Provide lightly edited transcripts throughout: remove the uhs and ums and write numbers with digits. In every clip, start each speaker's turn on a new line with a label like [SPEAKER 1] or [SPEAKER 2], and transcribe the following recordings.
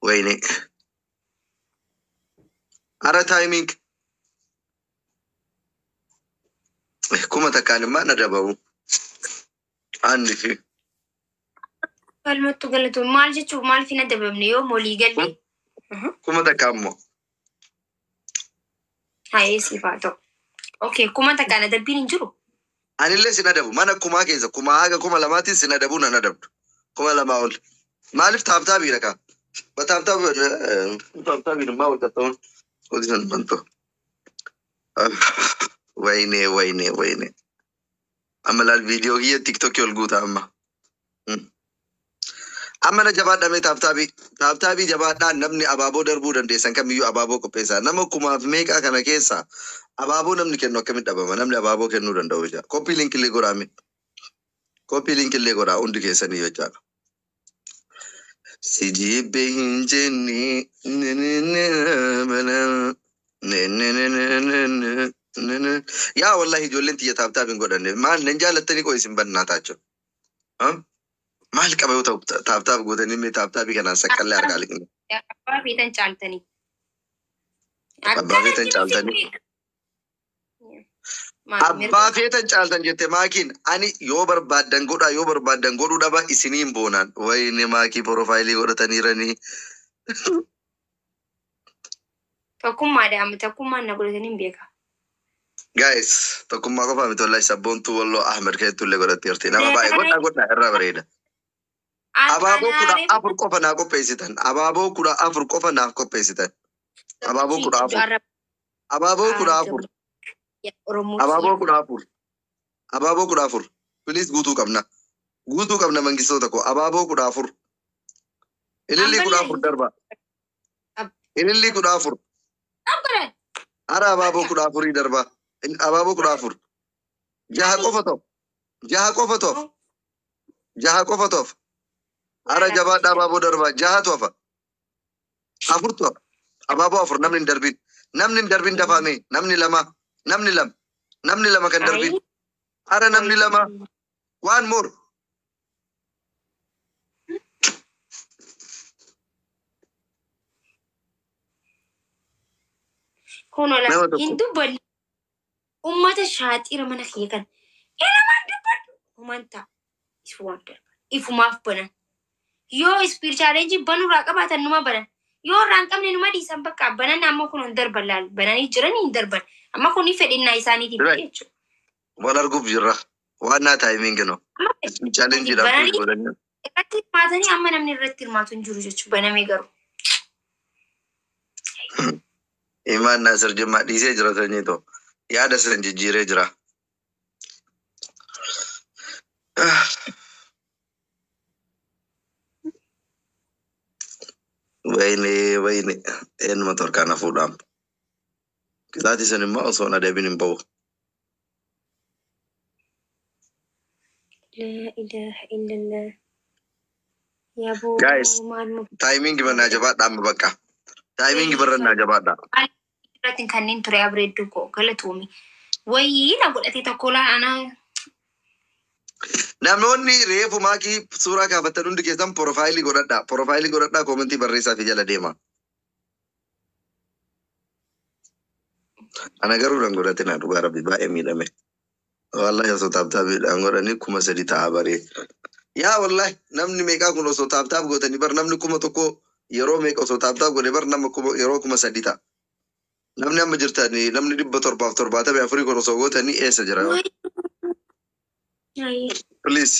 [SPEAKER 1] ወይኔ አረ timing 1000nima na dababu አንድ ሺህ
[SPEAKER 2] Falmattu galatu maal jechuun maal fi na dabamne yoo molii galle.
[SPEAKER 1] 1000 ammoo.
[SPEAKER 2] Haayee siif haa ta'u. Okay, 1000 adabbiin hin jiru.
[SPEAKER 1] Anillee sin adabu mana kumaa keessa kumaa haga 2000tiin sin adabu nan adabdu 2000 ol. Maaliif tap tapiidha kaa? Ba tap tap tap tapiin maa wal qaxxamuun hojii san bantu. ወይኔ ወይኔ ወይኔ amma laal viidiyoo kiyya TikTokii ol guuta amma. Amma na jabaadhaa mee tap tapii tap tapii jabaadhaa namni abaaboo darbuu dandeessan kamiyyuu abaaboo qopheessaa nama kumaaf meeqaa kana keessa abaaboo namni kennu akkamitti dhabama namni abaaboo kennuu danda'u jecha copy linkillee godhaa mee copy linkillee godhaa hundi keessanii jechaadha. Si jibbe hin jenne yaa wallahi ijoolleen tiyya tap tap hin godhanne maal nan jaalattanii qoy isin bannaataachuu. Maal qaba yoo ta'u tap tap gootanii mee tap tapii kanaan saqqallee harkaa liqne.
[SPEAKER 2] Abbaa feetan caaltanii.
[SPEAKER 1] Abbaa feetan caaltanii. Abbaa feetan caaltan jette maakiin ani yoo barbaaddan godhaa yoo barbaaddan godhuu dhaba isiniin boonaan wayne maakii profileii godhataniiranii.
[SPEAKER 2] Tokkummaadha amma tokkummaan na godhatanii hin beeka.
[SPEAKER 1] Guys, tokkummaa qofaa miti wallahi sabboontuu Walloo Ahmed keettullee godhatteerti. Nama baay'ee godhaa godhaa irraa bareeda. Abaaboo 14 qofa naa qopheessitan. Abaaboo 14 qofa naaf qopheessitan. Abaaboo 14. Abaaboo 14. Abaaboo 14. Abaaboo 14. Please guutuu qabna. Guutuu qabna mangistoota koo. Abaaboo 14. Ilillii 14 darba. Ilillii 14. Ara abaaboo 14 darba. Abaaboo 14. Jaha qofa ta'u. Jaha qofa ta'u. Jaha qofa ta'u. Ara jabaadha abaaboo darba. Jahatu hafa. Afurtu hafa. Abaaboo afur namni hin darbin. Namni hin darbin dafaame. Namni lama. Namni lama. Namni lama kan darbin. Ara namni lama. One more.
[SPEAKER 2] Kun ola
[SPEAKER 1] Nama tokko.
[SPEAKER 2] hin dubbanne ummata shaaxira mana kiyya kana. Ilamaan dubbadhu. Human ta'a. Ifumaaf darban. Ifumaaf banan. Yoo speed challengeii banuurraa qabaatan numa banan. Yoo irraa hin qabne numa dhiisan bakka banan amma kun hin darban laal. Bananii jiranii hin darban. Amma kun fedhinnaa isaaniitiin jechuudha.
[SPEAKER 1] Wal arguuf jirra. Waan timing no.
[SPEAKER 2] Amma
[SPEAKER 1] Challenge dha.
[SPEAKER 2] Bananii irratti hirmaatanii amma namni irratti hirmaatu hin jiru jechuudha banamee garuu.
[SPEAKER 1] Imaan Naasir Jimmaa dhiisee jira sanyii too. Yaada san jijjiiree jira. Wayne wayne eenyuma torkaan hafuudhaan. Qixaatii san immoo osoo hin adeemin hin bahu.
[SPEAKER 2] La ilaha illallah. Yaa boo
[SPEAKER 1] Guys,
[SPEAKER 2] maaluma
[SPEAKER 1] timing barnaa jabaadha amma bakka. Timing barannaa jabaadha.
[SPEAKER 2] Irratti kanneen ture abreedduu koo galatoome. Wayii na godhate tokko laanaa.
[SPEAKER 1] Namoonni reefu maakii suuraa kaafatan hundi keessan profileii godhadhaa. Profileii godhadhaa commentii barreessaa fi jala deema. Ana garuu nan godhatina dhugaa rabbi baay'ee miidhame. Wallahi osoo tap tapiidhaan godhanii 3000 ta'a baree. Yaa wallahi namni meeqaa kun osoo tap tap gootanii bar namni 1000 yeroo meeqa osoo tap tap godhe bar nama kuma yeroo 3000 ta'a. Namni amma jirtanii namni 774 kun osoo gootanii eessa jira? Please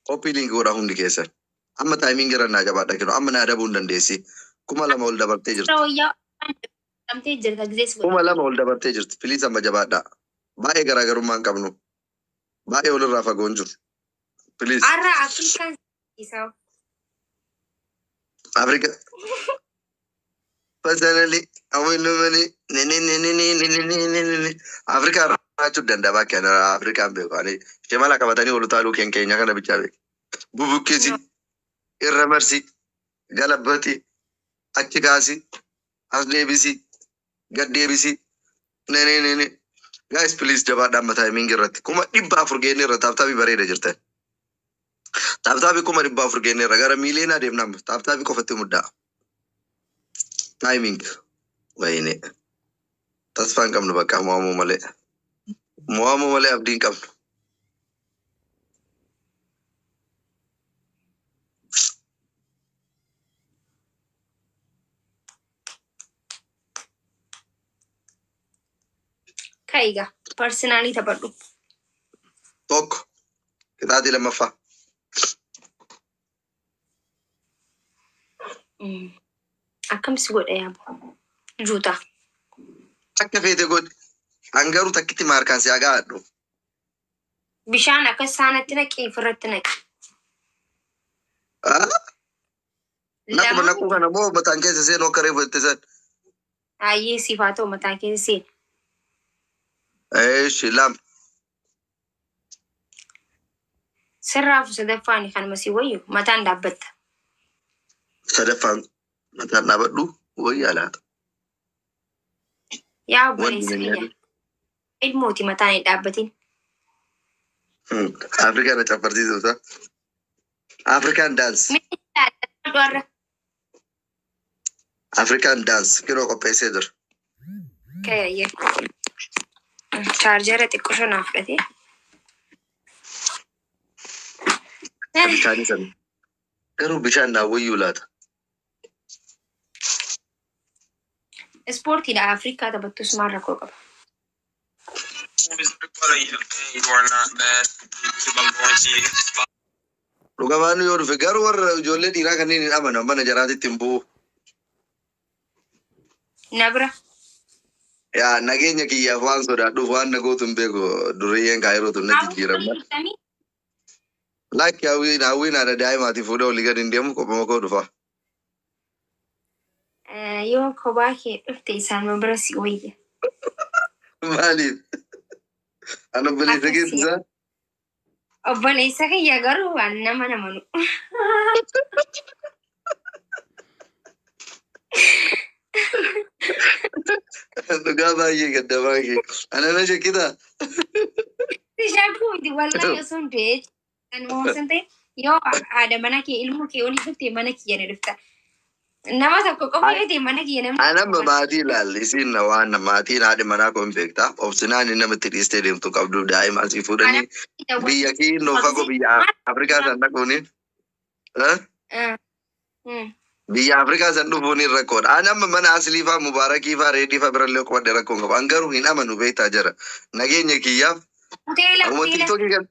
[SPEAKER 1] copy link godhaa hundi keessan. Amma timing irra naa jabaadha kennu amma na adabuu hin dandeessi. 2000 ol dabartee jirti.
[SPEAKER 2] Wayyaa dhamtee jirta gizees godhe.
[SPEAKER 1] 2000 ol dabartee jirti. Please amma jabaadhaa. Baay'ee garaagarummaa hin qabnu. Baay'ee walirraa fagoo hin jiru. Please.
[SPEAKER 2] Har'a Afrikaan isaa.
[SPEAKER 1] Afrika. Personally, awwaanumani ni ni ni ni ni ni ni ni ni ni Afrikaa raachuu danda'a bakkee ana Afrikaan beeku. Ani shemala qabatanii ol utaaluu keenya kana bichaa beeku. Bubuqqisi, irra marsi, galabbati, achi kaasi, as deebisi, gad deebisi. Ne ne ne ne. Guys, please jabaadhaa amma timing irratti. 400,000 geenne irra tap tapii bareeda jirtan. Tap tapii 400,000 geenne irra gara miiliyoonaa deemna amma tap tapii qofatti muddaa. Timing. Wayne. Tasfaa hin qabnu bakka mo'amuu malee. Mo'amuu malee abdii hin qabnu.
[SPEAKER 2] Ka'iga. Personally taphadhu.
[SPEAKER 1] 1. Qixaatii lammaffaa.
[SPEAKER 2] Akkam si godha yaaboo? Juuta.
[SPEAKER 1] Akka feete godhi. An garuu takkitti maarkaan si hagaa hadhu.
[SPEAKER 2] Bishaan akka saanatti naqi ofirratti naqi.
[SPEAKER 1] Naquma
[SPEAKER 2] Lama
[SPEAKER 1] naquu kana moo mataan keessa seenu akka reefu itti san.
[SPEAKER 2] Ayyee siif haa ta'u mataa keessa seenu.
[SPEAKER 1] Eeshi 2.
[SPEAKER 2] Sirraafu sadaffaan kanuma si wayyu mataan dhaabbatta.
[SPEAKER 1] Sadaffaan mataan dhaabadhu wayyaa laata.
[SPEAKER 2] Yaa
[SPEAKER 1] Wanti
[SPEAKER 2] obboleessa
[SPEAKER 1] nan
[SPEAKER 2] kiyya.
[SPEAKER 1] yaadu.
[SPEAKER 2] Ilmooti mataan hin dhaabbatin.
[SPEAKER 1] Afrikaan na caffarsiisuusa. Afrikaan dance.
[SPEAKER 2] Mee warra
[SPEAKER 1] Afrikaan dance kinoo qopheessee jira.
[SPEAKER 2] Kayayyee. Chaarjara xiqqoo shanaa fudhatee.
[SPEAKER 1] Bishaanii sana. Garuu bishaan naa wayyuu laata.
[SPEAKER 2] Ispoortiidha Afrikaa taphattus maal rakkoo qaba?
[SPEAKER 1] Dhugamaan yoo dhufe garuu warra ijoollee dhiiraa kanneen hin amanu mana jaraatitti hin bu'u.
[SPEAKER 2] Na bira.
[SPEAKER 1] Yaa nageenya kiyyaaf waan sodaadhuuf waan na gootu hin beeku duriyyeen kaayirootu na jijjiiramma. Lakki hawwiin hawwiin haadha daa'imaatii fuudhee olii gadi hin deemu kophuma koo dhufa.
[SPEAKER 2] Yoo kophaa kee dhufte isaan bira si wayya.
[SPEAKER 1] Maaliif? Ani obboleessa
[SPEAKER 2] Akkasii.
[SPEAKER 1] keetti isaa?
[SPEAKER 2] Obboleessa kiyya garuu waan nama namanu.
[SPEAKER 1] Dhugaa baay'ee gaddamaa kee. Ana na shakkitaa?
[SPEAKER 2] Shakkuu miti wallahi osoo hin du'e kan osoo hin ta'in yoo haadha mana kee ilmoo kee olii dhufte mana kiyya ni dhufta. Nama tokko qofa yoo ta'e mana kiyya namni
[SPEAKER 1] Ana amma maatii ilaalli isiin na waan maatiin haadhi manaa koo hin beektaa. Obsinaan inni namatti dhiistee deemtu qabdu daa'ima asii fuudhanii biyya kiinnoo fagoo biyya Afrikaa san dhaquuni. Biyya Afrikaa san dhufuun hin rakkoodha. Ani amma mana aslii faa Mubaarakii faa Reedii faa birallee qubadhe rakkoon qabu. An garuu hin amanu beektaa jira. Nageenya kiyyaaf
[SPEAKER 2] Hoteela
[SPEAKER 1] akkuma
[SPEAKER 2] hoteela.
[SPEAKER 1] TikTokii kan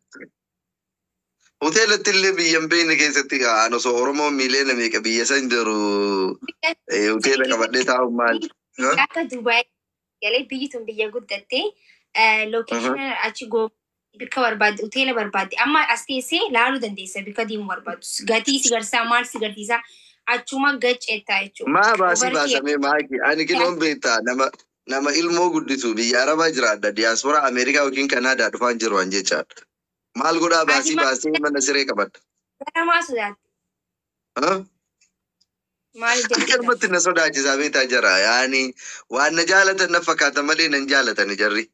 [SPEAKER 1] hoteelatti illee biyya hin beekne keessatti an osoo Oromoo miilee meeqa biyya san jiru hoteela qabadhee taa'u maali?
[SPEAKER 2] Akka Dubaay galee biyyi tun biyya guddattee location achi goo bikka barbaadde hoteela barbaadde amma as teessee laaluu dandeessa bikka deemuu barbaaddu gatii si garsiisaa maal si garsiisaa achuma gacceettaa jechuudha.
[SPEAKER 1] Maa baasii
[SPEAKER 2] Uber kee
[SPEAKER 1] baasamee maaki? Ani kinoon beektaa nama ilmoo guddisu biyya Arabaa jiraadha. Diyaasporaa Ameerikaa yookiin Kanaadaa dhufaan jiru an jechaadha. Maal godhaa
[SPEAKER 2] Ati
[SPEAKER 1] baasii baasee mana siree qabadha.
[SPEAKER 2] Gara maa sodaatte? Maal jala sodaatte?
[SPEAKER 1] Akkanumatti na sodaachisaa beektaa jira. Yaani waan na jaalatan na fakkaata malee nan jaalatan jarri.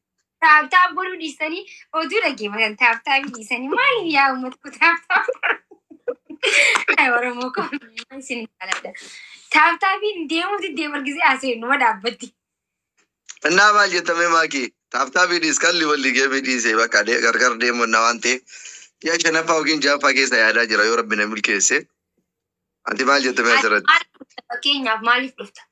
[SPEAKER 2] Tap tap godhuu dhiisanii oduu dhaggeeffatan tap tapii dhiisanii maaliif yaa uummata koo tap tap Ay Oromoo koo isin jaaladha. Tap tapiin deemuuti deema argisee asee numa dhaabbatti.
[SPEAKER 1] Innaa maal jettamee maaki? Tap tapii dhiis kalli walli geemii dhiisee bakka gargar deemuun na waan ta'eef. Ji'a shanaffaa yookiin ja'affaa keessa yaadaa jira yoo rabbi na milkeesse. Ati maal jettamee
[SPEAKER 2] Ati
[SPEAKER 1] asirratti?
[SPEAKER 2] maaliif dhufta fakkeenyaaf maaliif dhufta?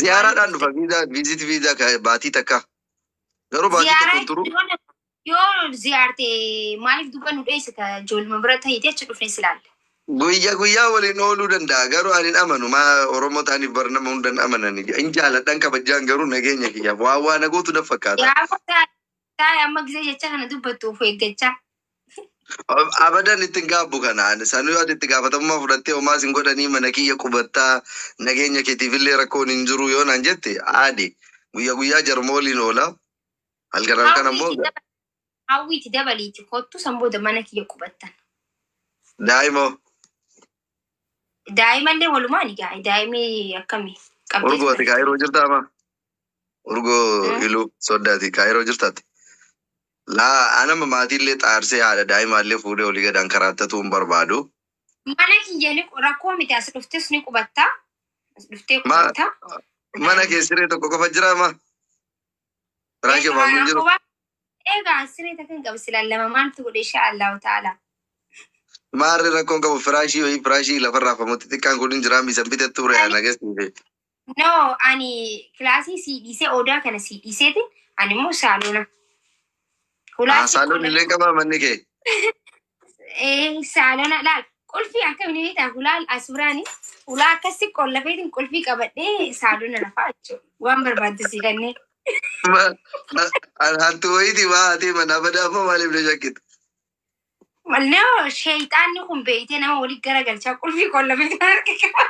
[SPEAKER 1] Ziyaaraadhaan dhufa viizaa visit visa baatii takka. Garuu baatii tokko
[SPEAKER 2] Ziyaaraa
[SPEAKER 1] hin turu.
[SPEAKER 2] Yoo ziyaarte maaliif duuba nu dheessita ijoolluma bira ta'eeti achi dhufne si ilaalla.
[SPEAKER 1] Guyyaa guyyaa waliin ooluu danda'a garuu ani hin amanu maa Oromoo ta'aniif bar nama hunda hin amanani. Hin jaaladhan kabajaan garuu nageenya kiyyaaf waa waa na gootu na fakkaata.
[SPEAKER 2] Yaa taa'e amma gisee jecha kana dubbattu of eeggachaa.
[SPEAKER 1] Abadan ittiin gaabbu kana ani sanuu yoo ati itti gaafatamummaa fudhattee homaa sin godhanii mana kiyya qubattaa nageenya keetiif illee rakkoon hin jiru yoo naan jette aadi guyyaa guyyaa jarmooliin oola halkan halkan ammoo
[SPEAKER 2] Hawwiiti dabaliiti kottu san booda mana kiyya qubattan.
[SPEAKER 1] Daa'imoo.
[SPEAKER 2] Daa'imallee walumaan egaa daa'imni akkamii qabdee
[SPEAKER 1] Urgoo ati kaayiroo jirtaa ama? Urgoo iluu soddaati kaayiroo jirtaati. Laa anama maatiillee xaarsee haadha daa'imaallee fuudhee olii gadaan karaattatuu hin barbaadu.
[SPEAKER 2] Mana kiyya ni rakkoo miti, as dhuftes ni qubatta. As dhuftee qubatta.
[SPEAKER 1] Mana kee siree tokko qofa jira ma? Firaashii waan hin jiru.
[SPEAKER 2] Egaa siree takka hin qabu, silaa lama maaltu godhe, insha Allahu ta'ala.
[SPEAKER 1] Maarri rakkoon qabu, firaashii wayii, firaashii lafarraa afamutti xiqqaan kun hin jira, misan bitattu ture ana geessife.
[SPEAKER 2] No, ani kilaasii sii dhiisee, odaa kana sii dhiiseeti, ani immoo saaloona.
[SPEAKER 1] Saaloon illee qabaa manni kee?
[SPEAKER 2] Saaloona laal, qulfii akkamiin beektaa, hulaal as biraani hulaa akkasi qollafeetiin qulfii qabadhee saaloona lafaa jechuudha. Waan barbaadde sii kennee.
[SPEAKER 1] Hantu wayiitii waa haatee manaa badaa ammoo maaliif na shakkitu?
[SPEAKER 2] No, sheeyxaanni kun beeytee nama walitti garagalchaa, qulfii qollafeetiin harka qaba.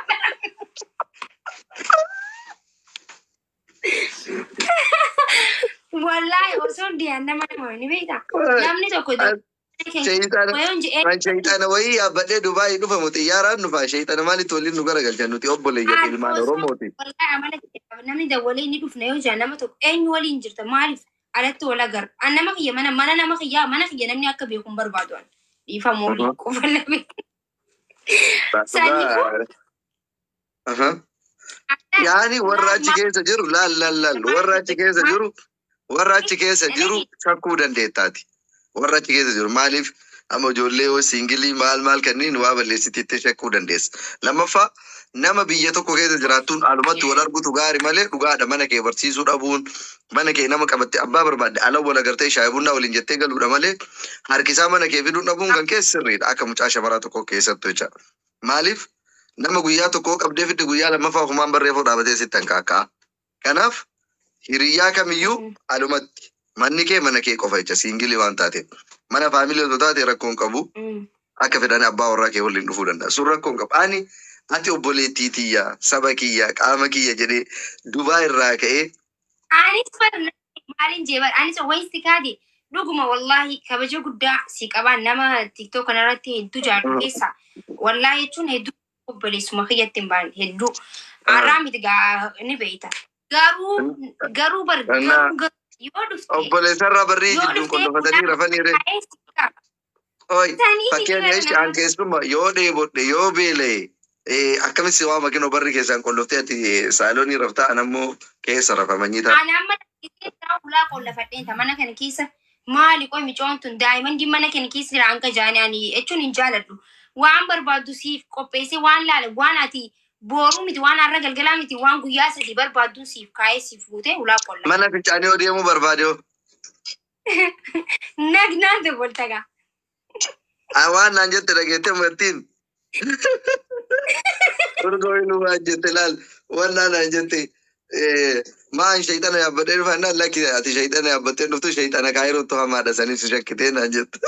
[SPEAKER 2] Wallaahi osoo dhiyaan nama ni beektaa. Namni tokko
[SPEAKER 1] Sheeyxaana wayii yaabbadhee Dubaayii dhufamu, xiyyaaraan dhufa, sheeyxaana maalitti waliin nu garagalchan? Nuti obboleeyyan ilmaan Oromooti.
[SPEAKER 2] Wallaahi amala namni dawwalee ni dhufna yoo jaa, nama tokko eenyu waliin jirta, maaliif alatti wal agarra? An nama kiyya mana nama kiyyaa, mana kiyya namni akka beeku hin barbaadu an. Dhiifama waliin qofa lame. Sanyii.
[SPEAKER 1] Yaani warra achi keessa jiru, laal laal laal, warra achi keessa jiru, warra achi keessa jiru shakkuu dandeettaati. Warra achi keessa jiru maaliif amma ijoollee yoo single maal maal kanneen waa balleessitiitti shakkuu dandeessa. Lammaffaa, nama biyya tokko keessa jiraattuun alumatti wal argutu gaari malee, dhugaadha, mana kee barsiisuu dhabuun, mana kee nama qabatte abbaa barbaadde ala wal agartee shaayii bunnaa waliin jettee galuudha malee, harkisaa mana kee fiduun dhabuun kan keessa sirriidha akka mucaa shamaraa tokko keessattu jecha. Maaliif nama guyyaa tokko qabdee fidde, guyyaa lammaffaa ofumaan barreeffuu dhaabatee sitti hankaakka'a. Kanaaf hiriyyaa kamiyyuu alumatti, manni kee mana kee qofa jecha, single waan taateef. Mana family osoo taate rakkoon qabu, akka fedhan abbaa warraa kee waliin dhufuu danda'a. Sun rakkoon qabu. Ani ati obboleettii tiyya, saba kiyya, qaama kiyya jedhee Dubaa irraa ka'ee.
[SPEAKER 2] Anis bar maalin jee bar, anis wayisti kaati dhuguma, wallaahi kabaja guddaa si qabaan, nama TikTok kanarratti hedduu jaalladhu keessa, wallaahi jechuun hedduu obboleessuma kiyyatti hin baane, hedduu har'aa miti gaa ni beeyta. Garuu bar garuu yoo dhufte
[SPEAKER 1] Obboleessarraa barrii
[SPEAKER 2] yoo
[SPEAKER 1] jidduun
[SPEAKER 2] dhuftee
[SPEAKER 1] qollofatanii rafanii ree.
[SPEAKER 2] taa'ee si qaba.
[SPEAKER 1] Oi,
[SPEAKER 2] Sanii
[SPEAKER 1] fakkeenya
[SPEAKER 2] bara
[SPEAKER 1] ishi an keessuma yoo dheebodhe, yoo beela'e, akkamitti waa makinoo barri keessaan qolloftee ati saaloonii raftaa, an ammoo keessa rafamanii ta'a.
[SPEAKER 2] Ani amma keessaa ulaa qollafadheen ta mana kana keessa maali qoy, micoon tun daa'imman mana kana keessa jira hanga jaanii, ani jechuun hin jaaladhu. Waan barbaaddu siif qopheessee, waan laale, waan ati booruu miti, waan har'a galgalaa miti, waan guyyaa 3 barbaaddu siif kaa'ee, siif guutee ulaa qolla.
[SPEAKER 1] Mana fincaanii yoo deemuu barbaade hoo?
[SPEAKER 2] Nagnaan dabaltagaa.
[SPEAKER 1] Waan naan jette dhageettee martiin. Urgoo inni waan jette laal, waan naan jette, maan shayxana yaabbadhee dhufa naan, lakki, ati shayxana yaabbattee dhuftu, shayxana kaayirootu hamaadha, saniif si shakkitee naan jette.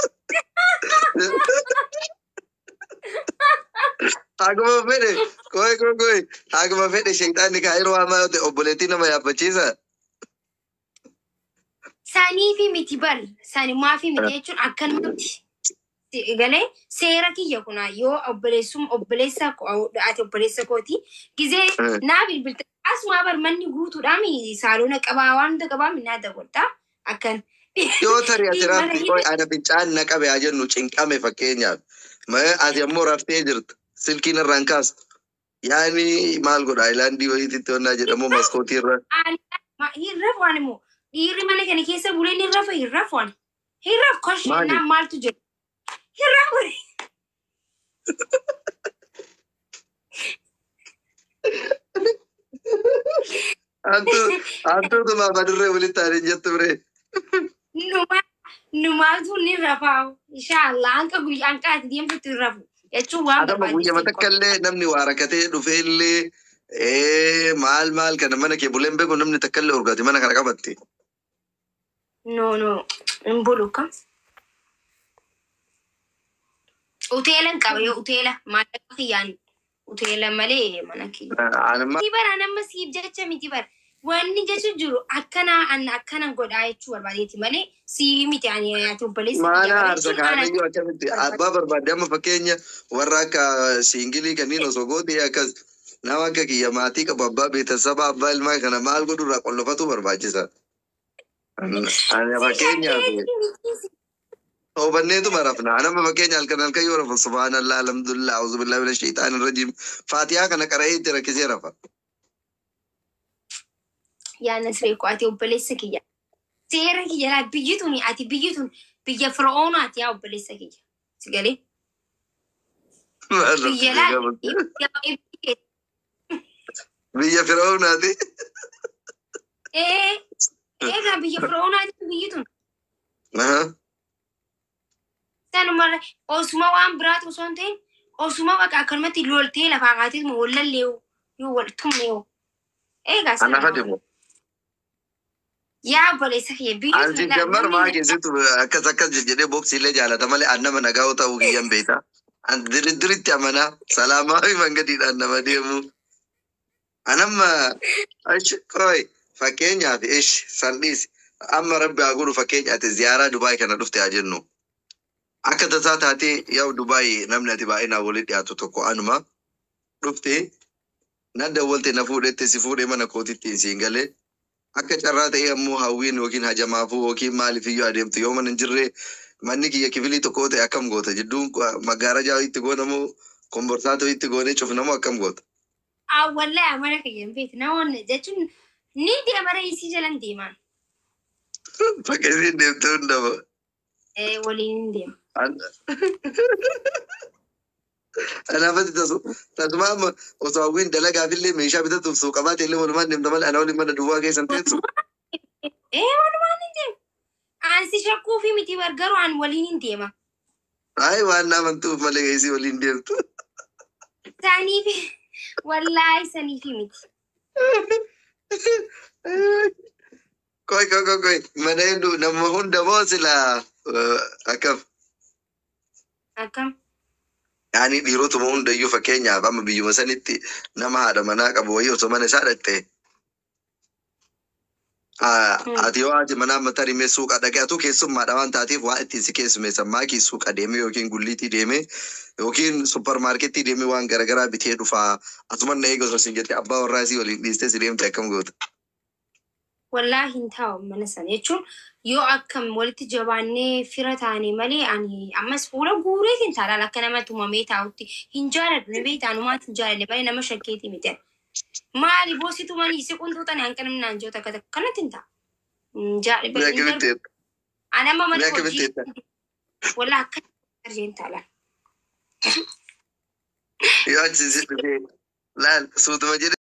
[SPEAKER 1] Haguma fedhe, koy koy koy, haguma fedhe shayxaanni kaayiroo hamaa yoo ta'e, obboleettii nama yaabbachiisa.
[SPEAKER 2] Sanii fi miti bar, sanimaa fi miti jechuun akkanumatti galee seera kiyya kuna, yoo obboleessum obboleessa ati obboleessa kooti gizee naa bilbilta, asuma bar manni guutuudhaan saaloona qabaa, waan hunda qabaa, naa dabalta akkan.
[SPEAKER 1] Yoo tarii ati
[SPEAKER 2] Mana
[SPEAKER 1] rafti, koy, ana fincaan na qabe haa jennu, cinqame fakkeenyaaf. Ati ammoo raftee jirta. Silkiin irraan kaastu. Yaani maal godha, island wayiititti onnaa jedhamu maskootii irra.
[SPEAKER 2] Hin rafu, ani immoo dhiirri mana kana keessa bulee ni rafa, hin rafu ani. Hin rafu.
[SPEAKER 1] Maali?
[SPEAKER 2] Koshennaan maaltu jira? Hin rafu.
[SPEAKER 1] Hantuutumaaf adurree walitti aanee jettu biree.
[SPEAKER 2] Numa numaatu ni rafaa. Inshaallah hanqa guyyaa hanqa ati deemtutti hin rafu. Jechuun waan
[SPEAKER 1] Adama guyyama
[SPEAKER 2] barbaachise.
[SPEAKER 1] takka illee namni waa rakkatee dhufee illee maal maal kana mana kee buleen beeku, namni takka illee urgaati mana kana qabatte.
[SPEAKER 2] No, no, hin bulu kam. Uteela hin qaba, yoo uteela maallaqa kiyyaan uteela malee mana kiyya.
[SPEAKER 1] Anamma
[SPEAKER 2] Miti bara nama siif jecha miti bara. Wanni jechu jiru akkana, an akkana godhaa jechuu barbaadeeti malee sii miti, ani ati obboleessa
[SPEAKER 1] maana
[SPEAKER 2] kiyya bara
[SPEAKER 1] aarsa
[SPEAKER 2] jechuun ana
[SPEAKER 1] kaaniyyuu akkamitti abbaa barbaadde, amma fakkeenya warra akka single kanneen osoo goote, akkas nama akka kiyya maatii qabu, abbaa beetasaba, abbaa ilmaa kana maal godhu irraa qollofatu barbaachisa. Ani
[SPEAKER 2] Si
[SPEAKER 1] fakkeenyaaf
[SPEAKER 2] shakkeetii miti.
[SPEAKER 1] Toobanneetuma rafna. Anama fakkeenya halkan halkan yoo rafu subhaanallah, alhamdulillah, auzubillahi mina shaytaani rajiim. Faatihaa kana qara'ee itti rakkisee rafa.
[SPEAKER 2] Yaa Nasree koo, ati obboleessa kiyya. Seera kiyya laa, biyyi tun, ati biyyi tun biyya fir'oonaati yaa obboleessa kiyya. Si galee?
[SPEAKER 1] Maal
[SPEAKER 2] Biyya
[SPEAKER 1] rakkisee
[SPEAKER 2] laa
[SPEAKER 1] gaafate?
[SPEAKER 2] Ibidda
[SPEAKER 1] Biyya fir'oonaati.
[SPEAKER 2] Ee, egaa biyya fir'oonaati biyyi tun. Sanumarra osuma waan biraatu osoo hin ta'in, osuma bakka akkanumatti loltee lafaa kaateetuma wal lalleewu yoo wal tumneewu. Egaa
[SPEAKER 1] Ana
[SPEAKER 2] sanuma.
[SPEAKER 1] fadimu.
[SPEAKER 2] Yaa obboleessa kiyya, biyyi
[SPEAKER 1] Ansi
[SPEAKER 2] tun laa
[SPEAKER 1] jammar
[SPEAKER 2] namni
[SPEAKER 1] maa keessattu akkas akkas jedhee boksiillee jaalata malee an nama nagaa ta'uu kiyyan beekta. An diritti amanaa salaamaa fi mangadiidhaan nama deemu. Anamma ish qoy, fakkeenyaaf, ish san dhiisi. Amma rabbi haa godhu, fakkeenya ati ziyaaraa Dubaay kana dhufte haa jennu. Akka tasaa taatee yaa'u Dubaay namni ati baay'inaan walitti dhiyaatu tokko anuma dhufte, na dawwalte, na fuudhette, si fuudhee mana kootitti siin galee, akka carraa ta'ee ammoo hawwiin yookiin hajamaafuu yookiin maaliif iyyuu adeemtu yoo mana hin jirre, manni kiyya kifilii tokko ta'e, akkam goota? Jidduun maggaarajaa itti goonamoo, komborsaatoo itti goonee cufnamoo, akkam goota?
[SPEAKER 2] Wallahi mana kiyya hin beektu. Namoonni jechuun ni deema, re'isii jalan deemaan.
[SPEAKER 1] Bakka isiin deemte hundama.
[SPEAKER 2] Eh, waliin hin deema.
[SPEAKER 1] Kanaafatti tasuma amma osoo hawwiin dalagaafillee meeshaa bitatuuf suuqa baate illee walumaan deemta malee ana waliin mana duwwaa keessan teessu.
[SPEAKER 2] Eh, walumaan hin deema. Ansi shakkuu fi miti garuu an waliin hin deema.
[SPEAKER 1] Ay, waan na amantuuf malee isii waliin deemtu.
[SPEAKER 2] Saniif wallaahi saniif miti.
[SPEAKER 1] Koi koi koi koi, mana hedduu nama hunda moo silaa akkam?
[SPEAKER 2] Akkam?
[SPEAKER 1] Yaani dhiirotuma hundayyuu, fakkeenyaaf amma biyyuma sanitti nama haadha manaa qabu wayii osoo mana isaa dhaqxe, ati yoo haati manaa amma tarii mee suuqa dhaqee, atuu keessummaadha waan taateef waan ittiin si keessummeessan maakii suuqa deemee yookiin gulliitii deemee yookiin supparmaarkeettii deemee waan garagaraa bitee dhufaa, asuma na eega osoo siin jette, abbaa warraa isii waliin dhiistee si deemte, akkam goota?
[SPEAKER 2] Wallaahi hin taa'u mana sana jechuun yoo akkam walitti jabaannee fira taane malee, ani ammas fuula guureetiin taalaan akka nama tumamee taa'utti hin jaaladhu, ni beektaa, anumaatti hin jaaladhe malee nama shakkeetii miti. Maali boosii tumanii si qunxuuxanii hanqa namni naan jiru takka takka kanatti hin taa'u. Hin
[SPEAKER 1] Mee
[SPEAKER 2] jaaladhu.
[SPEAKER 1] akkamitti teetta?
[SPEAKER 2] Ani amma
[SPEAKER 1] Mee
[SPEAKER 2] mana
[SPEAKER 1] akkamitti
[SPEAKER 2] hojii
[SPEAKER 1] teetta?
[SPEAKER 2] Wallaahi akka arjeen taalaan.
[SPEAKER 1] Yoo achi si dhufee laal suutuma jedhe.